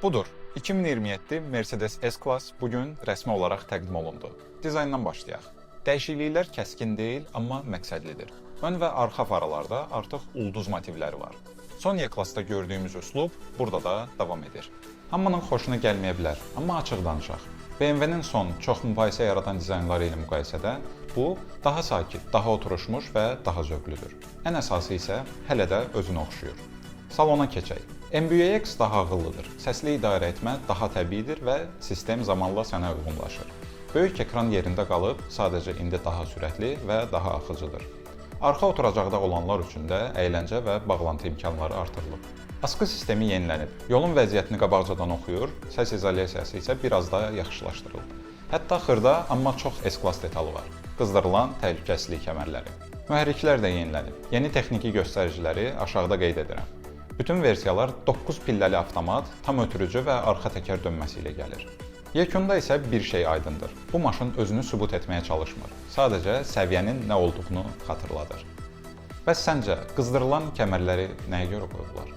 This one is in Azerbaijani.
Budur. 2027 Mercedes S-Class bu gün rəsmi olaraq təqdim olundu. Dizayndan başlayaq. Dəyişikliklər kəskin deyil, amma məqsədlidir. Ön və arxa faralarda artıq ulduz motivləri var. Son E-Class-da gördüyümüz üslub burada da davam edir. Hamının xoşuna gəlməyə bilər, amma açıq danışaq. BMW-nin son çox mübahisə yaradan dizaynları ilə müqayisədə bu daha sakit, daha oturuşmuş və daha zövqlüdür. Ən əsası isə hələ də özünə oxşuyur. Salona keçək. MBUX daha ağıllıdır. Səsli idarə etmə daha təbiidir və sistem zamanla sənə uyğunlaşır. Böyük ekran yerində qalıb, sadəcə indi daha sürətli və daha axıcıdır. Arxa oturacaqda olanlar üçün də əyləncə və bağlantı imkanları artırılıb. Asqı sistemi yenilənib. Yolun vəziyyətini qabaqcadan oxuyur, səs izolyasiyası isə biraz da yaxşılaşdırılıb. Hətta xırda, amma çox S-klass detalı var. Qızdırılan təhlükəsizlik kəmərləri. Mühərriklər də yenilənib. Yeni texniki göstəriciləri aşağıda qeyd edirəm. Bütün versiyalar 9 pilləli avtomat, tam ötürücü və arxa təkər dönməsi ilə gəlir. Yekunda isə bir şey aydındır. Bu maşın özünü sübut etməyə çalışmır. Sadəcə səviyyənin nə olduğunu xatırladır. Bəs səncə qızdırılan kəmərləri nəyə görə qoyublar?